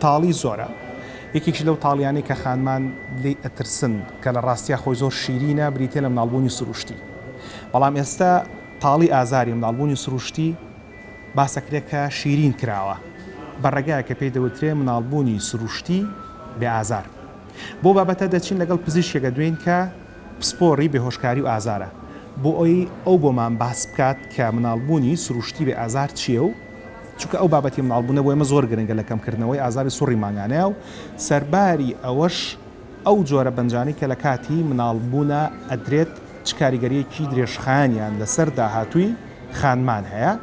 تاڵی زۆرە، یەکێکیش لەو تاڵیانەی کە خانمان لێی ئەترسن کە لە ڕاستیا خۆی زۆر شیرینە بریتیە لە مناڵبوونی سروشتی. بەڵام ئێستا تاڵی ئازاری مناڵبوونی سروشتی باس ئەکرێ کە شیرین کراوە بە ڕێگایەک کە پێی دەوترێ مناڵبوونی سروشتی بێ ئازار. بۆ بابەتە دەچین لەگەڵ پزیشکێک ئەدوێین کە پسپۆڕی بێهۆشکاری و ئازارە بۆ ئەوەی ئەو بۆمان باس بکات کە مناڵبوونی سروشتی بێ ئازار چییە و چونکە ئەو بابەتی مناڵبوونە بۆ ئێمە زۆر گرنگە لە کەمکردنەوەی ئازاری سوڕی مانگانەیە و سەرباری ئەوەش ئەو جۆرە بەنجانەی کە لە کاتی مناڵبوونا ئەدرێت چ کاریگەرییەکی درێژخایەنیان لەسەر داهاتووی خانمان هەیە؟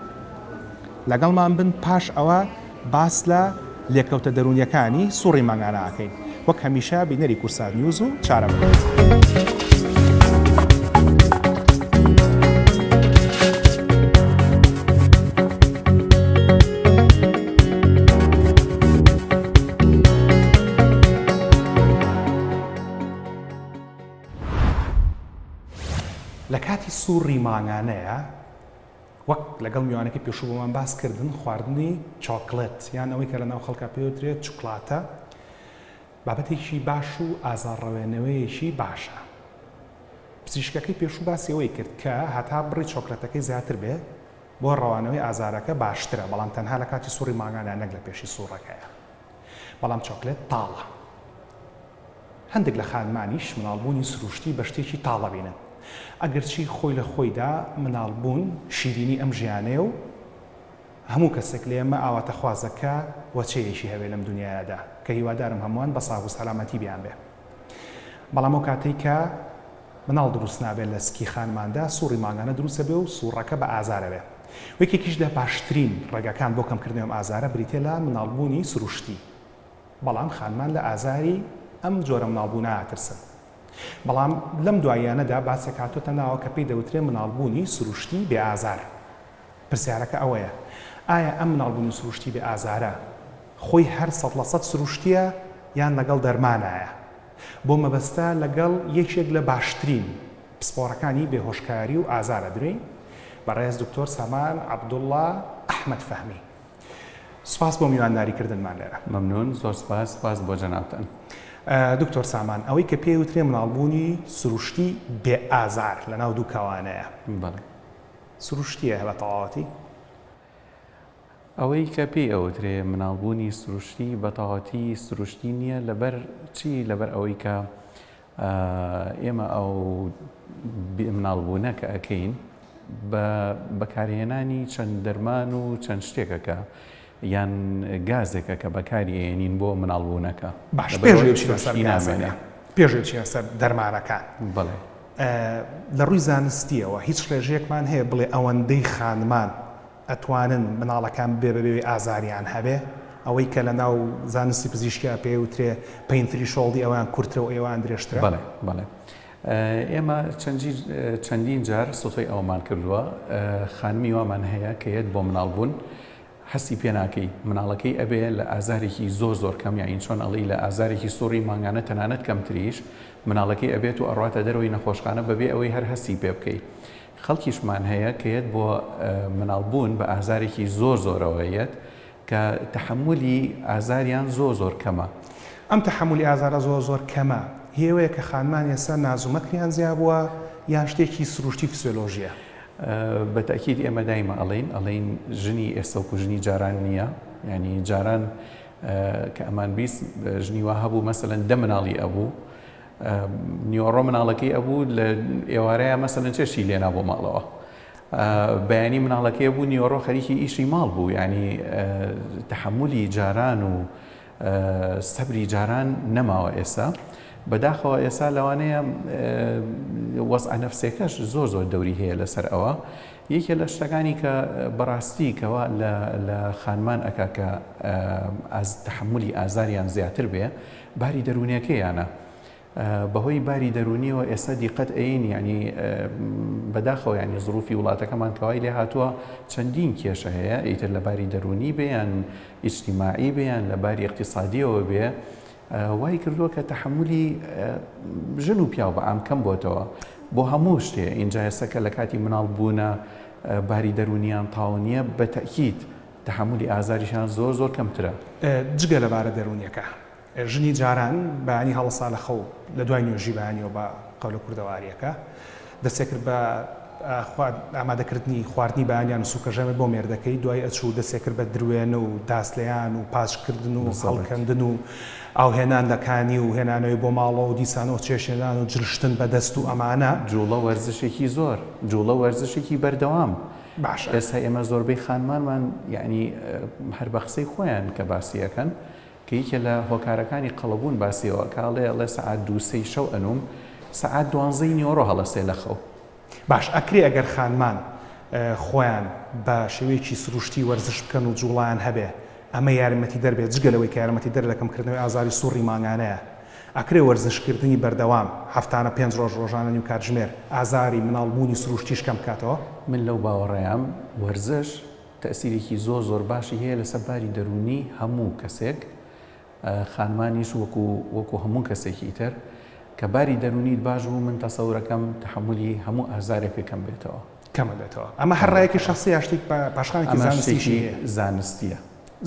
لەگەڵمان بن پاش ئەوە باس لە لێکەوتە دەروونیەکانی سوڕی مانگانە ئەکەین وەک هەمیشە بینەری کوردسات نیوز و چارە بن. لە کاتی سوڕی مانگانەیە وەک لەگەڵ میوانەکەی پێشوو بۆمان باس کردن خواردنی چۆکڵێت یان ئەوەی کە لەناو خەڵکا پێی وترێت چوکلاتە بابەتێکی باش و ئازارڕەوێنەوەیەکی باشە. پزیشکەکەی پێشوو باسی ئەوەی کرد کە هەتا بڕی چۆکلەتەکەی زیاتر بێ بۆ ڕەوانەوەی ئازارەکە باشترە بەڵام تەنها لە کاتی سوڕی مانگانە نەک لە پێشی سوڕەکەیە بەڵام چۆکلێت تاڵە. هەندێک لە خانمانیش مناڵبوونی سروشتی بە شتێکی تاڵ ئەبینن. ئەگەرچی خۆی لە خۆیدا مناڵبوون شیرینی ئەم ژیانەیە و هەموو کەسێک لە ئێمە ئاواتەخوازە کە وەچەیەکی هەبێ لەم دونیایەدا کە هیوادارم هەمووان بە ساغ و سەلامەتی بیانبێ. بەڵام ئەو کاتەی کە مناڵ دروست نابێ لە سکی خانماندا سوڕی مانگانە دروست ئەبێ و سوڕەکە بە ئازار ئەبێ. یەکێکیش لە باشترین ڕێگاکان بۆ کەمکردنەوەی ئەم ئازارە بریتیە لە مناڵبوونی سروشتی. بەڵام خانمان لە ئازاری ئەم جۆرە مناڵبوونە ئەترسن. بەڵام لەم دواییانەدا باسێک هاتۆتە ناوە کە پێی دەوترێ مناڵبوونی سروشتی بێ ئازار. پرسیارەکە ئەوەیە ئایا ئەم مناڵبوونی سروشتی بێ ئازارە خۆی هەر 100% سروشتییە یان لەگەڵ دەرمانایە؟ بۆ مەبەستە لەگەڵ یەکێک لە باشترین پسپۆڕەکانی بێهۆشکاری و ئازار ئەدوێین، بەڕێز دکتۆر سامان عەبدوڵڵا ئەحمەد فەهمی. سوپاس بۆ میوانداری کردنمان لێرە. مەمنون زۆر سوپاس سوپاس بۆ جەنابتان. دکتۆر سامان ئەوەی کە پێی وترێ مناڵبوونی سروشتی بێ ئازار لەناو دوو کەوانەیە. بەڵێ. سروشتییە بە تەواوەتی؟ ئەوەی کە پێی ئەوترێ مناڵبوونی سروشتی بە تەواوەتی سروشتی نییە لەبەر چی لەبەر ئەوەی کە ئێمە ئەو مناڵبوونە کە ئەکەین بە بەکارهێنانی چەند دەرمان و چەند شتێکەکە یان گازێکە کە بەکاری ئێنین بۆ مناڵبوونەکە باش پێش بچینە سەر گازەکە پێش بچینە سەر دەرمانەکان بەڵێ لە ڕووی زانستیەوە هیچ ڕێژەیەکمان هەیە بڵێ ئەوەندەی خانمان ئەتوانن مناڵەکان ببێ بەبێ ئەوەی ئازاریان هەبێ؟ ئەوەی کە لەناو زانستی پزیشکیا پێی ئەوترێ pain threshold ی ئەوان کورترە و ئێوان درێژترە؟ بەڵێ بەڵێ ئێمە چەندین جار سوتفەی ئەوەمان کردووە خانمی وامان هەیە کە یەت بۆ مناڵ بوون هەستی پێ ناکەی مناڵەکەی ئەبێ لە ئازارێکی زۆر زۆر کەم یاین چۆن ئەڵی لە ئازارێکی سوڕی مانگانە تەنانەت کەمتریش مناڵەکەی ئەبێت و ئەڕواتە دەرەوەی نەخۆشخانە بەبێ ئەوەی هەر هەستی پێ بکەی خەڵکیشمان هەیە کە یەت بۆ مناڵ بوون بە ئازارێکی زۆر زۆرەوە یەت کە تەحەمولی ئازاریان زۆر زۆر کەمە. ئەم تەحەمولی ئازارە زۆر زۆر کەمە هی ئەوەیە کە خانمان ئێستا ناز و مەکریان زیا بووە یان شتێکی سروشتی فسیۆلۆژیە؟ بە تەئکید ئێمە دایمە ئەڵێین ئەڵێین ژنی ئێستا وەکو ژنی جاران نییە یانی جاران کە ئەمان 20 ژنی وا هەبوو مەسەلەن دە مناڵی ئەبوو نیوەڕۆ مناڵەکەی ئەبوو لە ئێوارەیە مەسەلەن چێشتی لێنا بۆ ماڵەوە بەیانی مناڵەکەی بوو نیوەڕۆ خەریکی ئیشی ماڵ بوو ینی تحملی جاران و سەبری جاران نەماوە ئێستا بەداخەوە ئێستا لەوانەیە وەزعە نەفسێکەش زۆر زۆر دەوری هەیە لەسەر ئەوە یەکێ لە شتەکانی کە بەڕاستی کەوا لە خانمان ئەک کە تحملی ئازاریان زیاتر بێ باری دەروونیەکەیانە بەهۆی باری دەروونیەوە ئێستا دیقەت ئەین یعنی بەداخەوە یعنی زروفی وڵاتەکەمان کەوای لێ هاتووە چەندین کێشە هەیە ئیتر لە باری دەروونی بێ یان ئیجتیماعی بێ یان لە باری اقتصادیەوە بێ وای کردووە کە تەحملی ژن و پیاو بە عام کەم بۆتەوە بۆ هەموو شتێ ئینجا ئێستا کە لە کاتی مناڵ بوونە باری دەروونیان تاو نییە بە تەکیید. تەحەمولی ئازاریشیان زۆر زۆر کەمترە. جگە لە بارە دەروونیەکە ژنی جاران بەیانی هەڵەسا لە خەو لە دوای نوێژی بەیانیەوە بە قەولە کوردەواریەکە دەستێکرد بە ئامادەکردنی خواردنی بەیانیان و سوکەژەمێ بۆ مێردەکەی دوای ئەچوو دەستێکرد بە دروێنە و داسلێیان و پاچکردن و هەڵکەندن و ئاوهێنان لە کانی و هێنانەوەی بۆ ماڵەوە و دیسانەوە چێشتهێنان و جلشتن بە دەست و ئەمانە. جوڵە وەرزشێکی زۆر، جوڵە وەرزشێکی بەردەوام. باشە. ئێستا ئێمە زۆربەی خانمانمان یەعنی هەر بە قسەی خۆیان کە باسی ئەکەن کە یەکێ لە هۆکارەکانی قەڵەوبوون باسی ئەوە ئەکا ئەڵێ ئەڵێ سەعات دوو سێی شەو ئەنووم سەعات دوانزەی نیوەڕۆ هەڵەسێ لە خەو. باش ئەکرێ ئەگەر خانمان خۆیان بە شێوەیەکی سروشتی وەرزش بکەن و جوڵەیان هەبێ ئەمە یارمەتیدەر بێت جگە لەوەی کە یارمەتیدەر لە کەمکردنەوەی ئازاری سوڕی مانگانەیە ئەکرێ وەرزشکردنی بەردەوام هەفتانە پێنج ڕۆژ ڕۆژانە نیو کاتژمێر ئازاری مناڵبوونی سروشتیش کەم بکاتەوە؟ من لەو باوەڕەیام وەرزش تەئسیرێکی زۆر زۆر باشی هەیە لەسەر باری دەروونی هەموو کەسێک خانمانیش وەکو وەکو هەموو کەسێکی تر کە باری دەروونیت باش بوو من تەسەورەکەم تەحەمولی هەموو ئازارێکە کەم بێتەوە. کەم ئەبێتەوە. ئەمە هەر ڕایەکی شەخسیە یا شتێک پاشخانێکی ئەمە زانستیشی شتێکی هەیە؟ زانستیە.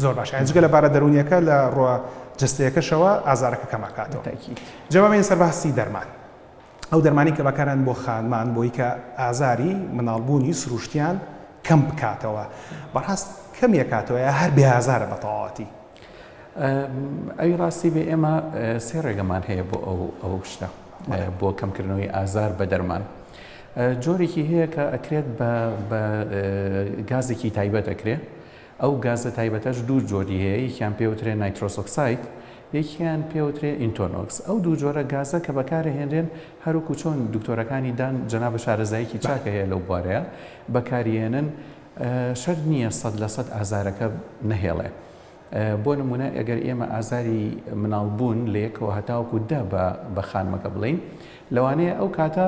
زۆر باشە یانی جگە لە بارە دەروونیەکە لە ڕووە جەستەیەکەشەوە ئازارەکە کەم ئەکاتەوە. بەتەئکید. جا با بێینە سەر باسی دەرمان. ئەو دەرمانەی کە بەکارهێن بۆ خانمان بۆی کە ئازاری مناڵبوونی سروشتیان کەم بکاتەوە بەڕاست کەمی ئەکاتەوە یا هەر بێ ئازارە بە تەواوەتی؟ ئەوی ڕاستی بێ ئێمە سێ ڕێگەمان هەیە بۆ ئەو ئەو شتە بۆ کەمکردنەوەی ئازار بە دەرمان. جۆرێکی هەیە کە ئەکرێت بە گازێکی تایبەت ئەکرێ ئەو گازە تایبەتەش دوو جۆری هەیە یەکیان پێوترێ nitrous oxide یەکیان پێوترێ Entonox ئەو دوو جۆرە گازە کە بەکارەهێنرێن هەروەکو چۆن دکتۆرەکانی دان جەنابە شارەزایەکی چاکە هەیە لەو بوارەیە بەکاریێنن شەرت نییە 100% ئازارەکە نەهێڵێ بۆ نمونە ئەگەر ئێمە ئازاری مناڵ بوون لە یەکەوە هەتاوەکو دە بە بە خانمەکە بڵێین لەوانەیە ئەو کاتە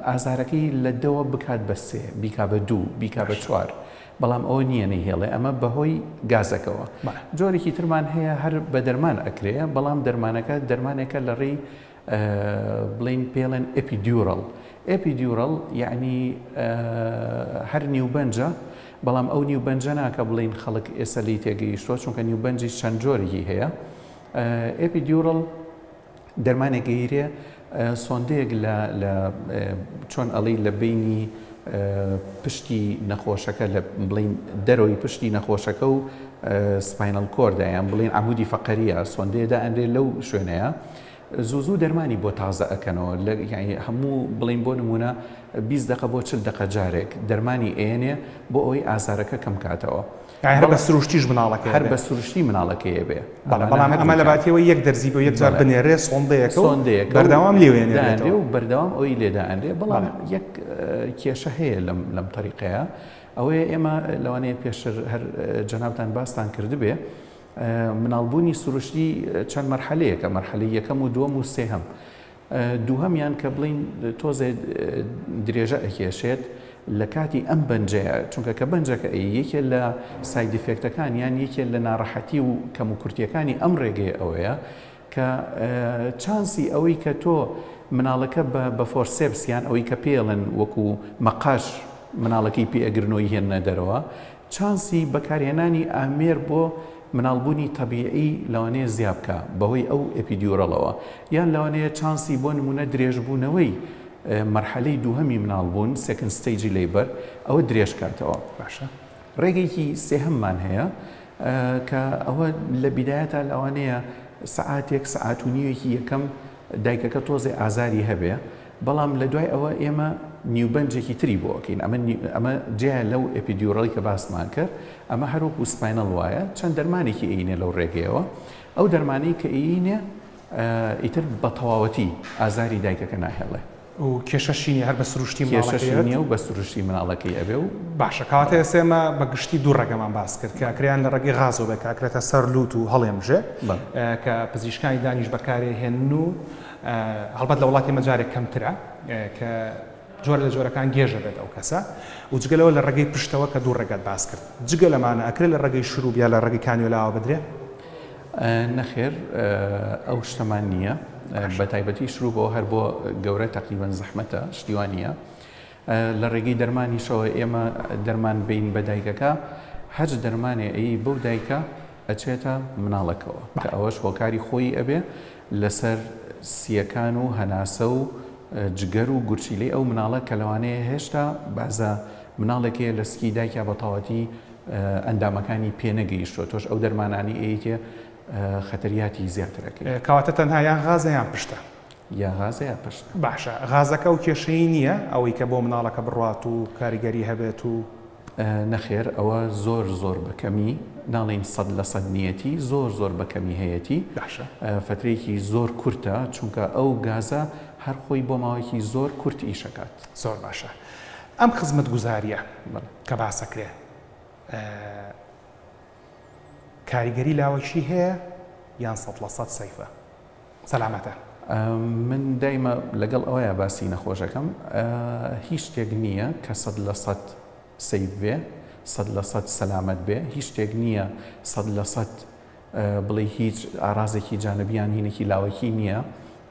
ئازارەکەی لە دەوە بکات بە سێ بیکا بە دوو بیکا بە چوار بەڵام ئەوە نییە نەیهێڵێ ئەمە بەهۆی گازەکەوە جۆرێکی ترمان هەیە هەر بە دەرمان ئەکرێ بەڵام دەرمانەکە دەرمانێکە لە ڕێی بڵێین پێڵێن epidural epidural یعنی هەر نیوبەنجە بەڵام ئەو نیوبەنجە ناکە بڵین خەڵک ئێستا لی تێگەیشتووە چونکە نیوبەنجی چەند جۆرێکی هەیە epidural دەرمانێک ئەیرێ سۆندەیەک لە لە چۆن ئەڵی لە بینی پشتی نەخۆشەکە لە بڵین دەرەوەی پشتی نەخۆشەکە و spinal cord ە یان بڵین عمودی فەقەریە سۆندەیە دائەنرێ لەو شوێنەیە زوو زوو دەرمانی بۆ تازە ئەکەنەوە لە یانی هەموو بڵین بۆ نمونە 20 دقە بۆ 40 دقە جارێک دەرمانی ئێنێ بۆ ئەوەی ئازارەکە کەم کاتەوە. هەر بە سروشتیش مناڵەکەی هەر بە سروشتی مناڵەکەی ئەبێ. بەڵێ بەڵام ئەمە لە باتیەوە یەک دەرزی بۆ یەک جار بنێرێ سۆندەیەکە و بەردەوام لێ وێنێرێتەوە و بەردەوام ئەوی لێ دائەنرێ بەڵام یەک کێشە هەیە لەم لەم تەریقەیە ئەوەیە ئێمە لەوانەیە پێشتر هەر جەنابتان باستان کردبێ مناڵبوونی سروشتی چەند مەرحەلەیەکە مەرحەلەی یەکەم و دووەم و سێهەم دووهەمیان کە بڵێین تۆزێ درێژە ئەکێشێت لە کاتی ئەم بەنجەیە چونکە کە بەنجەکە ئەی یەکێ لە side effect ەکان یان یەکێ لە ناڕەحەتی و کەم و کورتیەکانی ئەم ڕێگەیە ئەوەیە کە chance ی ئەوەی کە تۆ مناڵەکە بە بە forceps یان ئەوەی کە پێڵن وەکو مەقاش مناڵەکەی پێ ئەگرنەوەی هێننە دەرەوە chance ی بەکارهێنانی ئامێر بۆ مناڵبوونی تەبیعی لەوانەیە زیا بکا بەهۆی ئەو epidural ەوە، یان لەوانەیە chance ی بۆ نموونە درێژبوونەوەی مەرحەلەی دووهەمی مناڵبوون، Second Stage Labor، ئەوە درێژ کاتەوە. باشە. ڕێگەیەکی سێهەممان هەیە کە ئەوە لە بیدایەتا لەوانەیە سەعاتێک سەعات و نیوێکی یەکەم دایکەکە تۆزێ ئازاری هەبێ، بەڵام لە دوای ئەوە ئێمە نیوبەنجێکی تری بۆ ئەکەین ئەمە ئەمە جیایە لەو epidural ی کە باسمان کرد ئەمە هەر وەکو spinal وایە چەند دەرمانێکی ئەینێ لەو ڕێگەیەوە ئەو دەرمانەی کە ئەینێ ئیتر بە تەواوەتی ئازاری دایکەکە ناهێڵێ. و کێشەشی نیە هەر بە سروشتی مناڵەکەی کێشەشی نیە و بە سروشتی مناڵەکەی ئەبێ و. باشە کەواتە ئێستا ئێمە بە گشتی دوو ڕێگەمان باس کرد کە ئەکرێ یان لە ڕێگەی غازەوە بێت کە ئەکرێتە سەر لوت و هەڵێمژێ کە پزیشکانی دانیش بەکارێ هێنن و هەڵبەت لە وڵاتی ئێمە جارێک کەمترە کە جۆرە لە جۆرەکان گێژە بێت ئەو کەسە و جگە لەوە لە ڕێگەی پشتەوە کە دوو ڕێگات باس کرد جگە لەمانە ئەکرێت لە ڕێگەی شروب یا لە ڕێگەی کانیۆلاوە بدرێ؟ نەخێر ئەو شتەمان نییە بە تایبەتی شروبەوە هەر بۆ گەورە تقریبان زەحمەتە شتیوان نییە لە ڕێگەی دەرمانیشەوە ئێمە دەرمان بین بە دایکەکە. هەرچ دەرمانێ ئەیی بەو دایکە ئەچێتە مناڵەکەوە کە ئەوەش هۆکاری خۆیی ئەبێ لەسەر سییەکان و هەناسە و جگەر و گورچیلەی ئەو مناڵە کە لەوانەیە هێشتا بەعزە مناڵێک هەیە لە سکی دایکیا بە تەواتی ئەندامەکانی پێ نەگەیشتووە تۆش ئەو دەرمانانەی ئەیتێ خەتەریاتی زیاتر ئەکەی. کەواتە تەنها یان غازە یان پشتە. یا غازە یا پشتە. باشە غازەکە ئەو کێشەی نییە ئەوەی کە بۆ مناڵەکە بڕوات و کاریگەری هەبێت و. نەخێر ئەوە زۆر زۆر بە کەمی ناڵێین 100% نیەتی زۆر زۆر بە کەمی هەیەتی باشە. فەترەیەکی زۆر کورتە چونکە ئەو گازە هەر خۆی بۆ ماوەیەکی زۆر کورت ئیشەکات. زۆر باشە ئەم خزمەتگوزاریە کە باسەکرێ کاریگەری لاوەکی هەیە یان 100% سەیفە سەلامەتە؟ من دایمە لەگەڵ ئەوەیا باسی نەخۆشەکەم هیچ شتێک نییە کە 100% safe بێ 100% سەلامەت بێ هیچ شتێک نییە 100% بڵێی هیچ ئارازێکی جانبیان هینێکی لاوەکی نییە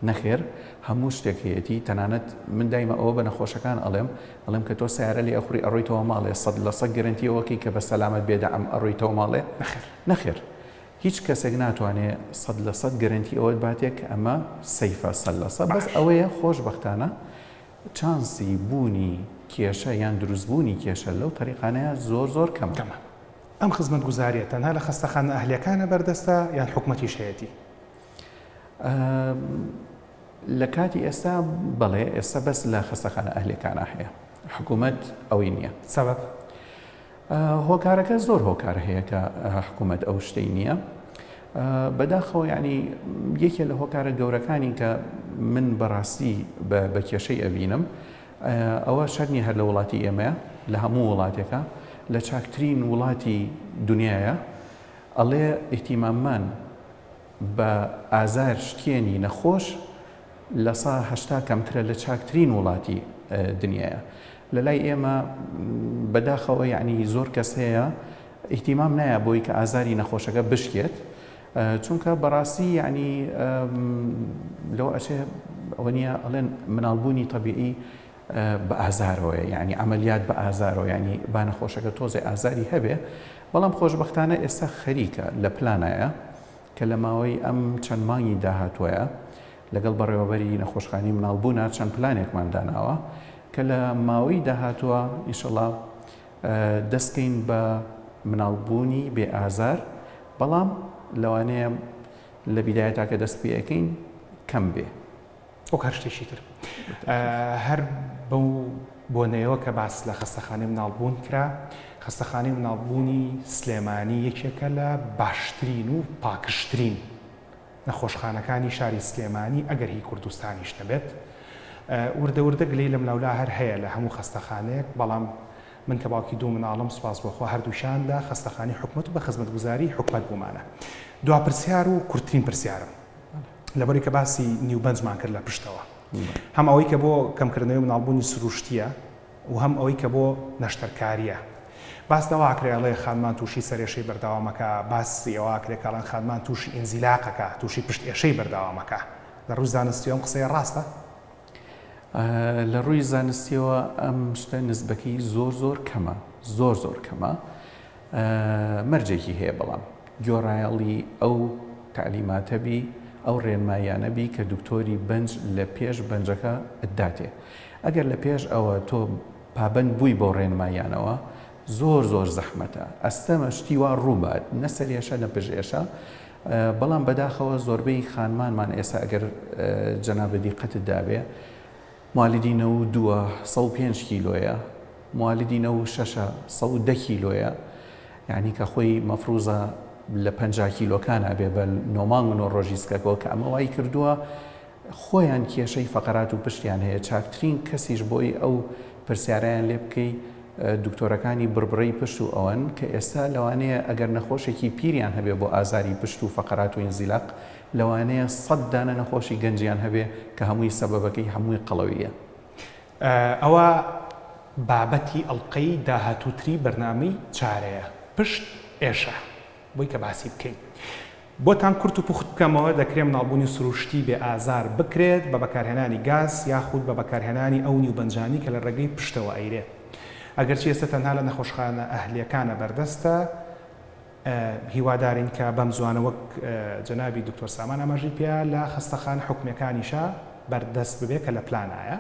نەخێر هەموو شتێک هەیەتی تەنانەت من دایمە ئەوە بە نەخۆشەکان ئەڵێم ئەڵێم کە تۆ سیارە لێ ئەخوری ئەڕۆیتەوە ماڵێ 100% گەرەنتی ئەوەکەی کە بە سەلامەت بێدەعم ئەڕۆیتەوە ماڵێ نەخێر نەخێر هیچ کەسێک ناتوانێ 100% گەرەنتی ئەوەت باتێ کە ئەمە safe ە 100% بەس ئەوەیە خۆشبەختانە چانسی بوونی کێشە یان دروستبوونی کێشە لەو تەریقانەیە زۆر زۆر کەمە. کەمە. ئەم خزمەتگوزاریە تەنها لە خەستەخانە ئەهلیەکانە بەردەستە یان حکومەتیش هەیەتی؟ لە کاتی ئێستا بەڵێ ئێستا بەس لە خەستەخانە ئەهلیەکانە هەیە حکوومەت ئەوەی نییە. سەبەب؟ هۆکارەکە زۆر هۆکار هەیە کە حکوومەت ئەو شتەی نییە. بەداخەوە یعنی یەکێ لە هۆکارە گەورەکانی کە من بەڕاستی بە کێشەی ئەبینم ئەوە شەرت نیە هەر لە وڵاتی ئێمەیە لە هەموو وڵاتێکە لە چاکترین وڵاتی دنیایە ئەڵێ ئیهتیماممان بە ئازار شکێنی نەخۆش لە سا 80 کەمترە لە چاکترین وڵاتی دنیاە لە لای ئێمە بەداخەوە یعنی زۆر کەس هەیە ئیهتیمام نایە بۆی کە ئازاری نەخۆشەکە بشکێت چونکە بەڕاستی یعنی لەوە ئەچێ ئەوە نییە ئەڵێن مناڵبوونی تەبیعی بە ئازارەوەیە یعنی عملیات بە ئازارەوە یعنی با نەخۆشەکە تۆزێ ئازاری هەبێ بەڵام خۆشببختانە ئێستا خەریکە لە پلانایە کە لە ماوەی ئەم چەند مانگی داهاتوەیە لەگەڵ بەڕێوەبەری نەخۆشخانی مناڵبوونە چەند پلانێکمان داناوە کە لە ماوەی داهاتوە ئینشەڵا دەست کەین بە مناڵبوونی بێ ئازار بەڵام لەوانەیە لە بیدایەتا کە دەست پێ ئەکەین کەم بێ. وەک هەر شتێکی تر هەر بەو بۆنەیەوە کە باس لە خەستەخانەی مناڵبوون کرا، خەستەخانەی مناڵبوونی سلێمانی یەکێکە لە باشترین و پاکژترین نەخۆشخانەکانی شاری سلێمانی ئەگەر هی کوردستانیش نەبێت. وردە وردە گلەی لەملاولا هەر هەیە لە هەموو خەستەخانەیەک، بەڵام من کە باوکی دوو مناڵم سوپاس بۆ خوا هەردووکیان لە خەستەخانەی حکومەت و بە خزمەتگوزاری حکومەت بوومانە. دوا پرسیار و کورتترین پرسیارم لەبەرەی کە باسی نیوبەنجمان کرد لە پشتەوە هەم ئەوەی کە بۆ کەمکردنەوەی مناڵبوونی سروشتییە و هەم ئەوەی کە بۆ نەشتەرکارییە باس لەوە ئەکرێ ئەڵێ خانمان تووشی سەرئێشەی بەردەوام ئەکا، باسی ئەوە ئەکرێ کە ئەڵێن خانمان تووشی ئینزیلاق ئەکا، تووشی پشت ئێشەی بەردەوام ئەکا. لە ڕووی زانستیەوە ئەم قسەیە ڕاستە؟ لە ڕووی زانستیەوە ئەم شتە نسبەکەی زۆر زۆر کەمە، زۆر زۆر کەمە. مەرجێکی هەیە بەڵام گۆڕایەڵی ئەو تەعلیماتە بی، ئەو ڕێنماییانە بی کە دکتۆری بەنج لە پێش بەنجەکە ئەتداتێ. ئەگەر لە پێش ئەوە تۆ پابەند بووی بەو ڕێنماییانەوە زۆر زۆر زەحمەتە ئەستەمە شتی وا ڕووبات نە سەرێشە نە پشت ئێشە بەڵام بەداخەوە زۆربەی خانمانمان ئێستا ئەگەر جەنابت دیقەتت دابێ موالیدی نەوە دووە 105 کیلۆیە موالیدی نەوە شەشە 110 کیلۆیە یعنی کە خۆی مەفروزە لە 50 کیلۆکانە بێ بە نۆ مانگ و نۆ ڕۆژی سکەکەوە کە ئەمە وای کردووە خۆیان کێشەی فەقەرات و پشتیان هەیە چاکترین کەسیش بۆی ئەو پرسیارەیان لێ بکەی دکتۆرەکانی بڕبڕەی پشت و ئەوەن کە ئێستا لەوانەیە ئەگەر نەخۆشێکی پیریان هەبێ بۆ ئازاری پشت و فەقەرات و ئینزیلاق لەوانەیە سەد دانە نەخۆشی گەنجیان هەبێ کە هەمووی سەبەبەکەی هەمووی قەڵەویە. ئەوە بابەتی ئەڵقەی داهاتووتری بەرنامەی چارەیە پشت ئێشە بۆی کە باسی بکەین. بۆتان کورت و پوخت بکەمەوە، دەکرێ مناڵبوونی سروشتی بێ ئازار بکرێت بە بەکارهێنانی گاز یاخود بە بەکارهێنانی ئەو نیوبەنجانەی کە لە ڕێگەی پشتەوە ئەیرێ. ئەگەرچی ئێستا تەنها لە نەخۆشخانە ئەهلیەکانە بەردەستە، هیوادارین کە بەم زوانە وەک جەنابی دکتۆر سامان ئاماژەی پێیا لە خەستەخانە حکومیەکانیشا بەردەست ببێ کە لە پلانایە.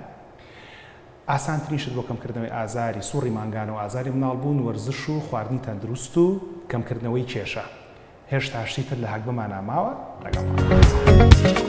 ئاسانترین شت بۆ کەمکردنەوەی ئازاری سوڕی مانگانە و ئازاری مناڵبوون وەرزش و خواردنی تەندروست و کەمکردنەوەی کێشە. هێشتا شتی تر لە هەگبەمانا ماوە لەگەڵمان.